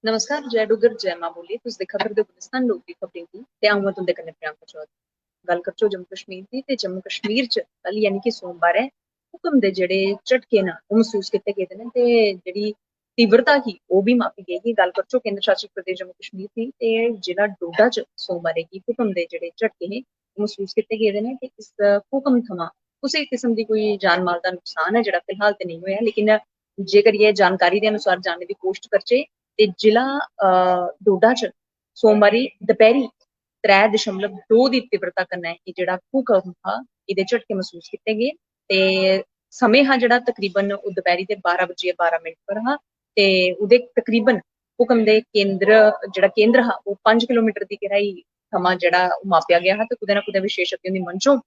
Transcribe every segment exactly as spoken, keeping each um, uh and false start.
नमस्कार, जय डुग्गर, जय मां बोली। तुस दिक्खा करदे ओ गुलिस्तान लोक दी खबरें गी ते अ'ऊं आं तुं'दे कन्नै प्रियंका चौधरी। गल्ल करचो जम्मू कश्मीर दी, ते जम्मू कश्मीर च कल यानी कि सोमवारै भूकंप दे जेह्ड़े झटके न ओह् मसूस कीते गेदे न ते जेह्ड़ी तीव्रता ही ओह् बी मापी गेई ही। गल्ल करचो केंद्र शासित प्रदेश जम्मू कश्मीर दी ते जिला डोडा च सोमवारै गी भूकंप दे जेह्ड़े झटके हे ओह् मसूस कीते गेदे न ते इस भूकंप थमां कुसै किस्म दी कोई जान माल दा नुकसान ऐ जेह्ड़ा फिलहाल ते नेईं होएआ, लेकिन जेकर एह् जानकारी दे अनुसार जानने दी कोशट करचै ते जिला अ, डोडा च सोमवारी दपैह्‌री त्रै दशमलव दो दी तीव्रता कन्नै एह् जेह्ड़ा भूकंप हा, एह्दे झटके मसूस कीते गे ते समें हा जेह्ड़ा तकरीबन ओह् दपैह्‌री दे बारां बजियै बारां मिंट पर हा ते ओह्दे तकरीबन भूकंप दे केंद्र, जेह्ड़ा केंद्र हा, ओह् पंज किलोमीटर दी गैह्‌राई थमां जेह्ड़ा ओह् मापेआ गेआ हा ते कुतै ना कुतै विशेषज्ञें दी मंशा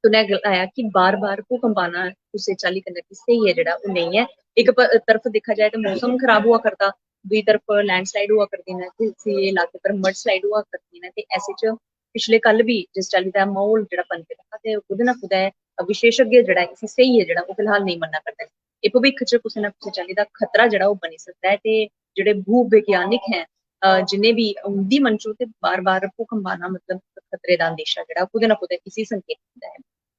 तु'नें गलाया कि बार-बार भूकंप आना कुसै चाल्ली कन्नै बी स्हेई ऐ जेह्ड़ा, ओह् नेईं ऐ। इक प-, तरफ दिक्खा जाए ते मौसम खराब होआ करदा, दूई तरफ लैंडस्लाइड होआ करदी न, किसी इलाके पर मडस्लाइड होआ करदी न, ते ऐसे च पिछले कल बी जिस चाल्ली दा म्हौल जेह्ड़ा बने दा हा, ते कुतै ना कुतै विशेषज्ञ जेह्ड़ा इसी स्हेई ऐ जेह्ड़ा, ओह् फिलहाल नेईं मन्ना करदे न। एह् भविक्ख च कुसै ना कुसै चाल्ली दा खतरा जेह्ड़ा ओह् बनी सकदा ऐ, ते जेह्ड़े भू वैज्ञानिक हैं, अ, जिन्ने बी उं'दी मंशा ते बार-बार भूकंप आना मतलब खतरे दा अंदेशा जेह्ड़ा कुतै ना कुतै इसी संकेत दिंदा ऐ।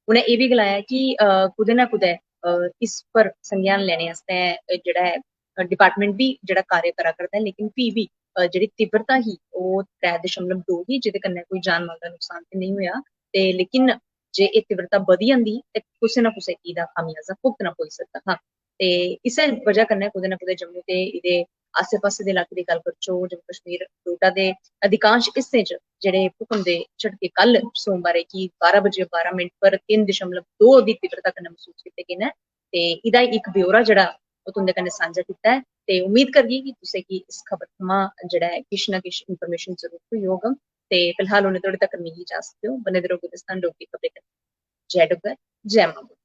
उ'नें एह् बी गलाया कि, अ, कुतै ना कुतै, अ, इस पर संज्ञान लैने आस्तै, अ, जेह्ड़ा ऐ, अ, डिपार्टमेंट बी जेह्ड़ा कार्य करा करदा ऐ, लेकिन फ्ही बी, अ, जेह्ड़ी तीव्रता ही, ओह् त्रै दशमलव दो ही, जेह्दे कन्नै कोई जान माल दा नुकसान ते नेईं होएआ। ते लेकिन जे एह् तीव्रता बधी जंदी, ते कुसै ना कुसै गी एह्दा खामियाजा भुगतना पौई सकदा हा। ते इस्सै बजह कन्नै कुतै ना कुतै जम्मू ते एह्दे आस्सै-पास्सै दे इलाके दी गल्ल करचै, जम्मू कश्मीर, डोडा दे अधिकांश हिस्सें च जेह्ड़े भूकंप दे झटके कल सोमवारै गी बारां बजे बारां मिंट पर तिन्न दशमलव दो दी तीव्रता कन्नै मसूस कीते गे न। ते एह्दा इक ब्यौरा जेह्ड़ा ओह् तुं'दे कन्नै सांझा कीता ऐ। ते उम्मीद करगी कि तुसें गी इस खबर थमां जेह्ड़ा ऐ किश ना किश इन्फॉर्मेशन जरूर थ्होई होग। ते फिलहाल उ'नें तोड़ी तक मिगी इजाजत देओ। बने दे र'वो गुलिस्तान डोगरी खबरें कन्नै। जय डुग्गर, जय मां बोली।